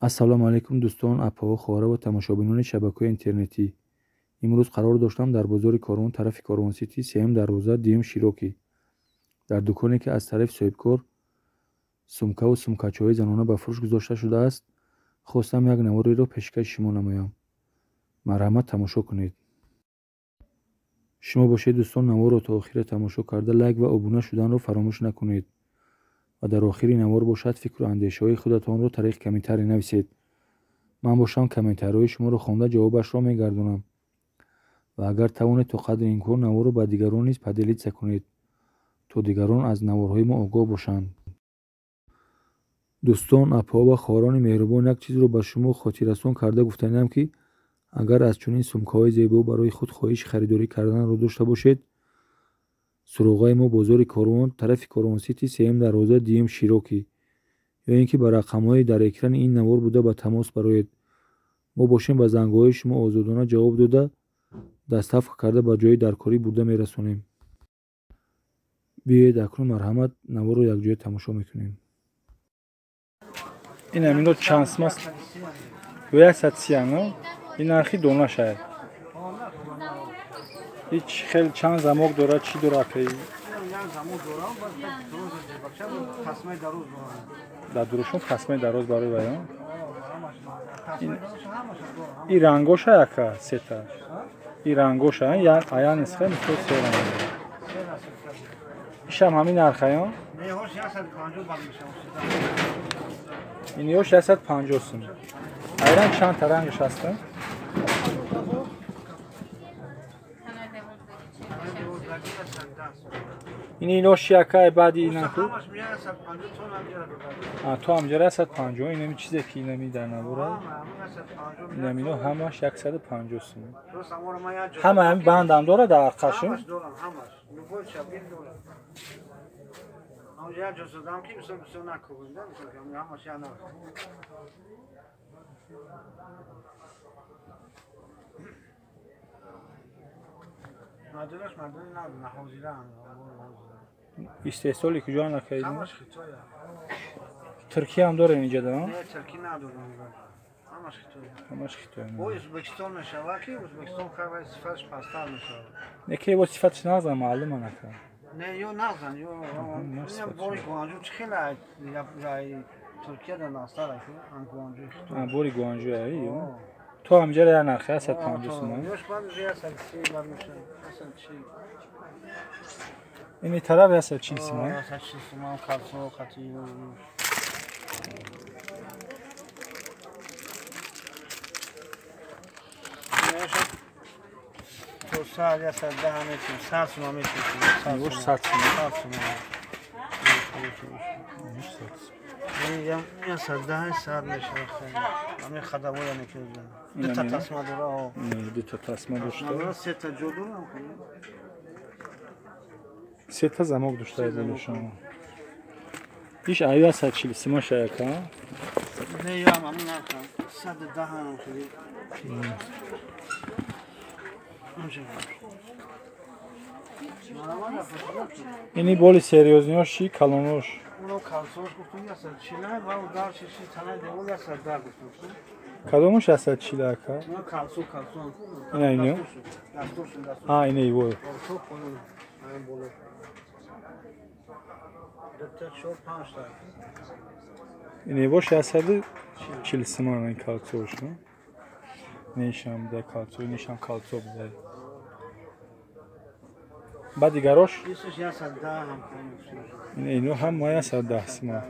Ассалому алайкум дӯстон, апаҳо, хоҳара ва тамошобинони шабакаҳои интернетӣ. Имрӯз қарор доштам дар бозори Корвон тарафи Корвон-Сити сеюм дарвоза дуюм Широкӣ дар дуконе ки аз тарафи соҳибкор сумкаву сумкачаҳои занона ба фурӯш гузошта шудааст, хостам як навореро пешкаши шумо намоям. Марҳамат, тамошо кунед. Шумо бошед дӯстон, наворро то охира тамошо карда лайк ва обуна шуданро фаромӯш накунед ва дар охири навор бошад фикру андешаҳои худатонро тариқи комментарий нависед. Ман бошам комментариҳои шуморо хонда ҷавобашро мегардонам ва агар тавонед то қадри имкон наворро ба дигарон низ поделиться кунед, то дигарон аз наворҳои мо огоҳ бошанд. Дӯстон, апаҳо ва хоҳарони меҳрубон, як чизро ба шумо хотиррасон карда гуфтаниам, ки агар аз чунин сумкаҳои зебо барои худ хоҳиши харидорӣ карданро дошта бошед, суроғаи мо бозори Корвон тарафи Корвон-Сити сеюм дарвоза дуюм Широкӣ ё ин ки ба рақамҳои дар экрани ин навор буда ба тамос бароед. Мо бошем ба зангҳои шумо озодона ҷавоб дода, доставка карда ба ҷои даркорӣ бурда мерасонем. Биёед акнун марҳамат наворро якҷоя тамошо мекунем. Ин амино чанд сум аст? 130 но? Ин нархи дона шаяд. Ҳеч хел чанд замок дорад, чӣ дорад акаи? Дар дурушон тасмаи дароз барои ваён. И рангоша яка сета. И рангоша ая нисха мисол се ранг. Ишам ҳамин нархаён? Ин ёш 150 сум. Айран чанд та рангаш ҳаста? Ин инош якай баъди инаку? То ҳамҷара 150. Инами чизе ки инами дар навора. Инамино ҳамаш 150 сум. Ҳама ҳами бандам дора дар арқашон? Истеҳсоли куҷо накардед? Туркия ҳам дорем инҷа да? Не, Туркия надорем. Ҳамаш Хитой. Ҳамаш Хитой. Бо Ӯзбекистон мешавад ки Ӯзбекистон хай сифаташ пасттар мешавад. Не ки бо сифаташ нағзан маълума нака. Не, ё нағзан, ё бори Гуанҷу чӣ хеле ай Туркия да нағзтар ай ан Гуанҷу Хитой. Бори Гуанҷу ай ё. То ҳамҷара як нархи 150 сум. Ёш баъд уже 130 баъд мешавад. 140. Ини тараф 140 сум. 140 сум калсо қати. То сад 110 метр, 100 сум метр. Бош 100 сум. 100 сум. Ин 110 100 мешавад. Ҳамин хадавоя мекунад. Ду та тасма дора. Ду та тасма дошта. Се та ҷо дорам. Се та замок дошта шумо. Иш аю 140 сима шаяка? Не, ям ҳамин нарха. 110 ҳам хеле. Ини боли серьёзниош чи калонош? Оно калсош гуфтум 140 ва удар чи танаи девол 110 гуфтум. Кадомаш 140 ака? Оно калсо калсо. Ина ино? А, ина иво. Ин ивош 140 сомон ин калсош. Нишам буда калсо, нишам калсо буда. Баъд дигарош? Ино ҳама 110 сомон.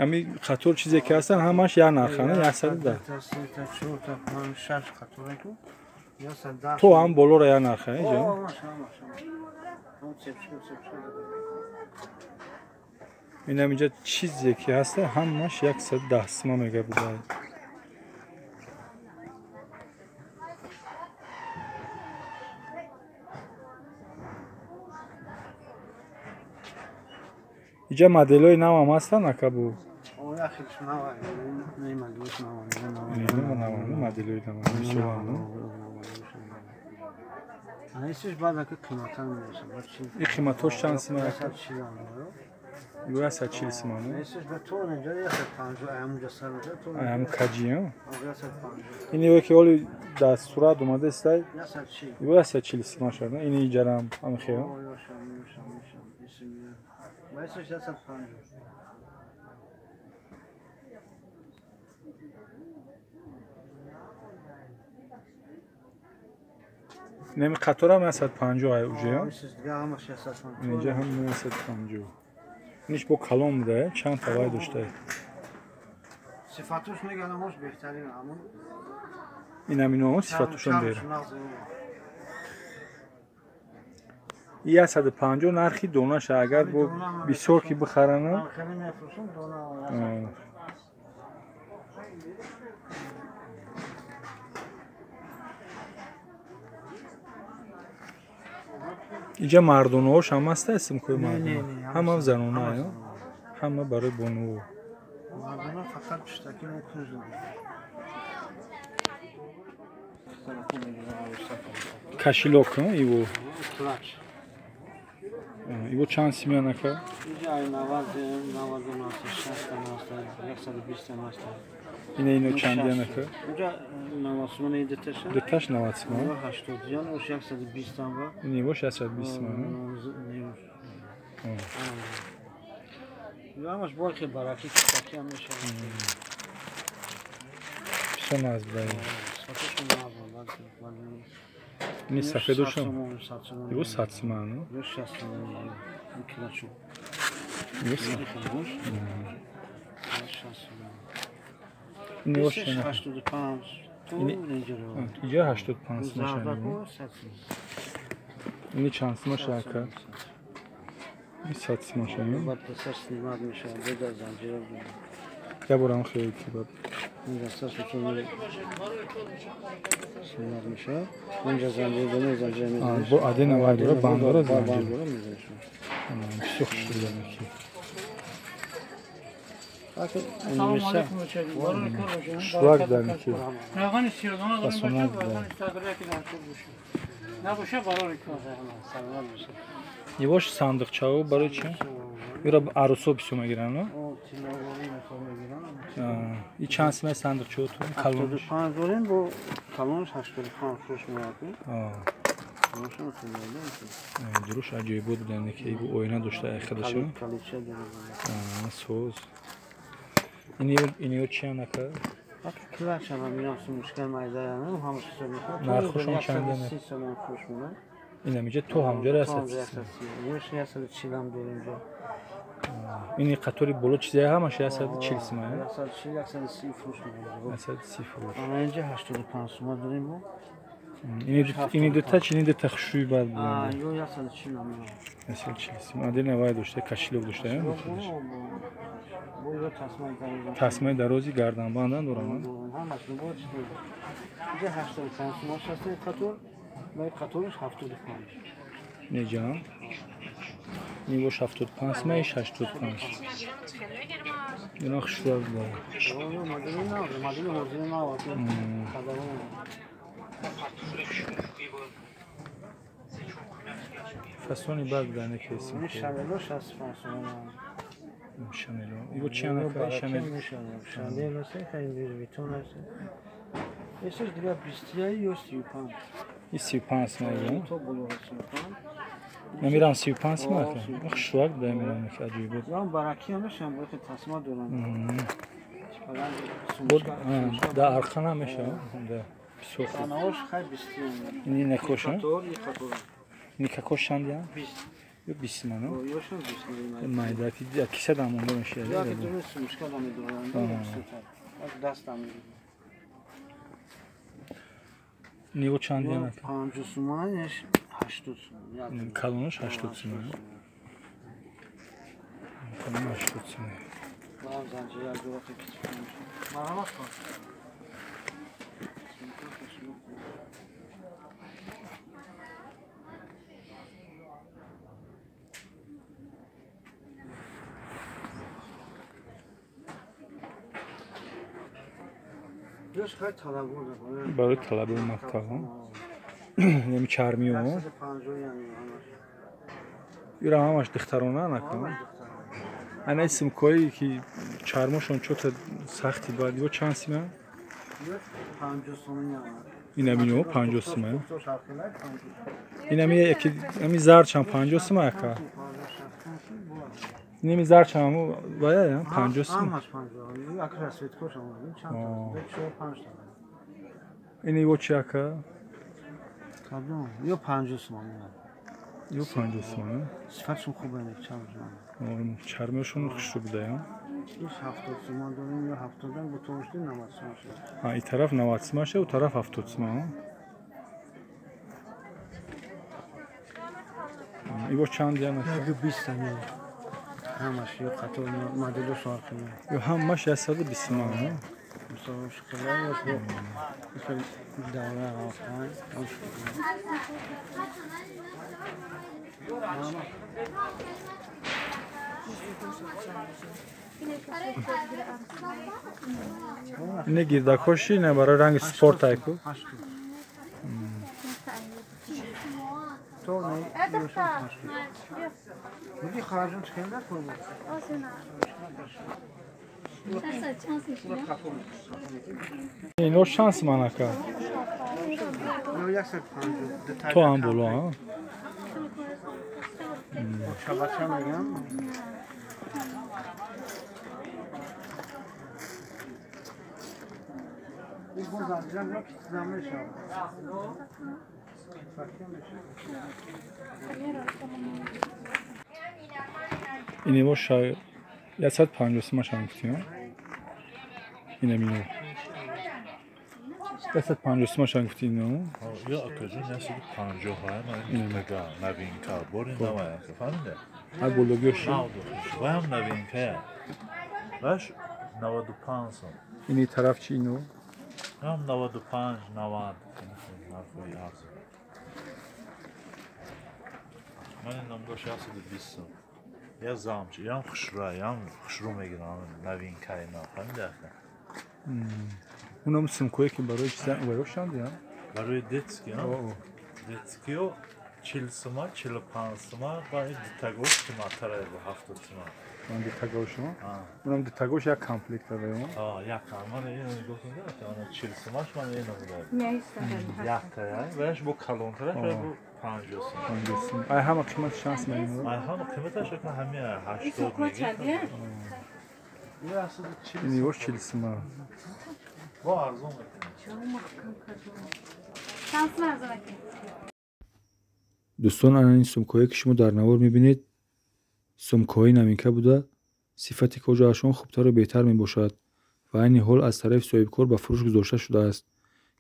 Ами қатор чизе ки ҳастанд ҳамаш як нархана 110. То ҳам болоро як нарха инҷо. Инам инҷа чизе ки ҳаста ҳамаш 110 сомон мега буда. Иҷа моделҳои навам ҳастанд акабу? Моделҳои нав. Исиш баъд ака қиматтар мешавад. И қиматҳош чанд сум ака? 140. Ё 140 сомон. Несиш ба то инҷа 150 ҳамунҷа сар мешавад. Ҳам каҷи, ҳа? Ин ё ки ҳоли дар сурат омадааст, 140. Ё 140 сомон шуд, ин иҷарам ҳам хел. Несиш 150. Неми қаторам 150 ай уже. Ҳамаш 150. Инҷа ҳам 150. Иниш бо калон буда, чанд тавай дошта. Сифатуш мегӯям, ҳамаш беҳтарин ҳамон. Инам ино сифатушон бера. И 150 нархи донаша, агар бо бисёр ки бихарана. Хеле мефурӯшам дона. Иҷа мардонаҳош ҳам аста симкои мардона? Ҳама занона, ҳама барои бонуво. Мардона фақат пуштаки мо кунҷ дорем. Кошелёк, иво. Клач. Иво чанд симя нака? Иҷа ай 90, 99, 60, 120 наста. Ина ино чанд нака? Иҷа 90 сомон дуташа. Дуташ 90 сомон. 80 ян, ош 120 ам ба. Ини бош 120 сомон. Ҳамаш бо хел бараки китаки ҳам мешавад. Бисёр нағз буда. Ини сафедошам. Иво 100 сомон. Ё 60 сомон. Ин килачо. Ё 60 сомон. Ини бош 85. Иҷа 85 сомон. Ини чанд сомон шака? Ин 100 сомон шака. Баъд дасташ снимат мешавад, беда занҷира. Я борам хеле ки бад. Ин дасташ метавонад снимат мешавад. Инҷа занҷира дона занҷира мезанад. Бо адена вай дора, банд дора занҷира. Банд дора мезанад. Бисёр хушрӯ ки. Шулак дар ки. Равғани сиёдона набоша барори кор. Ивош сандиқчао барои чи? Ира арӯсо бисёр мегиранд, но? И чанд симаи сандиқчао ту? Калонш 75 дорем, бо калонш 85 фурӯш меояд. Дуруш аҷоибот буданд ки ибу оина дошта айхадаша. Соз. Иниё чиян ака? Клачам ҳаминам сумушкаи майдаянам, ҳамаш ҳисоб мекунам. Нархошон чандана? 130 сомон фурӯш меояд. Инам иҷа то ҳамҷара 130. Ёш 140 ам дорем ҷо. Ини қатори боло чизае ҳамаш 140 сомон. 140, 130 фурӯш меояд. 130 фурӯш. Ана инҷа 85 сомон дорем бо. Ини дута чи, ини дута хушрӯи бад буд. Ё 140 ам. 140 сомон. Адена вай дошта, кошелёк дошта. Тасмаи дарози гарданбандан дорам. Ҳамаш бо чи. Инҷа 85 сомон аст қатор. Ва қатораш 75. Неҷа? Ин бош 75 сомон, иш 85. Ино хушрӯ буда. Мадини ҳозири нав. Фасони бад буда не ки. Шанело 65 сомон. Шанело. Иво чи анака Шанел? Шанел аст, хай Витон аст. Эсаш дигар 20 ё 35. И 35 сомон. То боло 35. Намирам 35 сомон ака. Хушрӯак буда мирам ки аҷоибот. Ям бараки ҳам мешавам, бо ки тасма дорам. Да арқа намешавам. Да. Бисёр хуб. Анаош хай 20. Ини накоша? Қатор, и қатор. Ини какош чанд я? 20. Ё 20 сомон. Ёшам 20. Майда ки киса дам монда мешавад. Ё ки дуруст сумушка дам медорам. Дастам. Ниво чанд я нака? 50 сомон, 80 сомон. Калонаш 80 сомон. Калонаш 80 сомон. Ман занҷира дуроқи китф. Марҳамат кун. Барои талабаи мактаб, неми чармиё. Ира ҳамаш духтарона нака? Ана сумкаҳое ки чармошон чота сахти бад, ё чанд сима? 50 сомон. Инам ино 50 сима. Инам яки ами зарчам 50 сима ака. Инами зарчам вая 50 сима. Ҳамаш 50. Ака светкош омадин чанд та? 4 5 та. Ини во чи ака? Кадом? Ё 50 сомон. Ё 50 сомон. Сифатшон хуб аст, чанд сомон. Чармашон хушрӯ буда, я? Иш 70 сомон дорем, ё 70 бо товушти 90 сомон шуд. А, и тараф 90 сомон шуд, у тараф 70 сомон. Иво чанд яна? 120 сомон. Ҳамаш ё қатор модело шоҳ кунем. Ё ҳамаш 120 сомон, ҳа? Мисол шоколад ё мисол давра ҳафтан. Ине гирдакоши не барои ранги спорт айку. То не Муди харажон чхенда кун. Ино шанс манака. То ҳам боло, ҳа? Чабача мегам. Инево 150 сомон шам гуфтем. Инам ино. 150 сомон шам гуфти ино. Ё акаҷон 150 ҳа, ман мега новинка, бори навая, фаҳмида? А гулугиш. Ваям новинка. Ваш 95 сом. Ини тараф чи ино? Ҳам 95, 90 нархҳои арзон. Ман инам дошт 120 сом. Я замч, ям хушрӯ, ям хушрӯ мегирам, новинка ина, фаҳмида ака? Унам сумкое ки барои чиза ваёшанд, я? Барои детский, а? Детскио 40 сома, 45 сома, ва ин дутагош қиматтар бо 70 сома. Ман дутагош, а? Унам дутагош як комплект ваё? А, як, ман ино нигоҳ кунед, ана 40 сомаш ман ино буда. Якта, я, ваяш бо калонтараш ва бо 50 сом. 50 сом. Ай ҳама қимат шанс меино? Ай ҳама қиматаш ака ҳамия 80 мегирад. Ин ёш 40 сома. Бо арзон мекунад. Дӯстон, ана ин сумкаҳое ки шумо дар навор мебинед, сумкаҳои новинка буда, сифати кожаашон хубтару беҳтар мебошад ва айни ҳол аз тарафи соҳибкор ба фурӯш гузошта шудааст,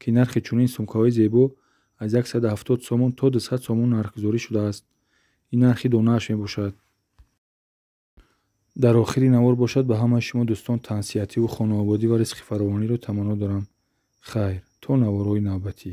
ки нархи чунин сумкаҳои зебо аз 170 сомон то 200 сомон нархгузорӣ шудааст. Ин нархи донааш мебошад. Дар охири навор бошад ба ҳамаи шумо дӯстон тансиҳативу хонаободӣ ва ризқи фаровониро таманно дорам. Хайр, то наворҳои навбатӣ.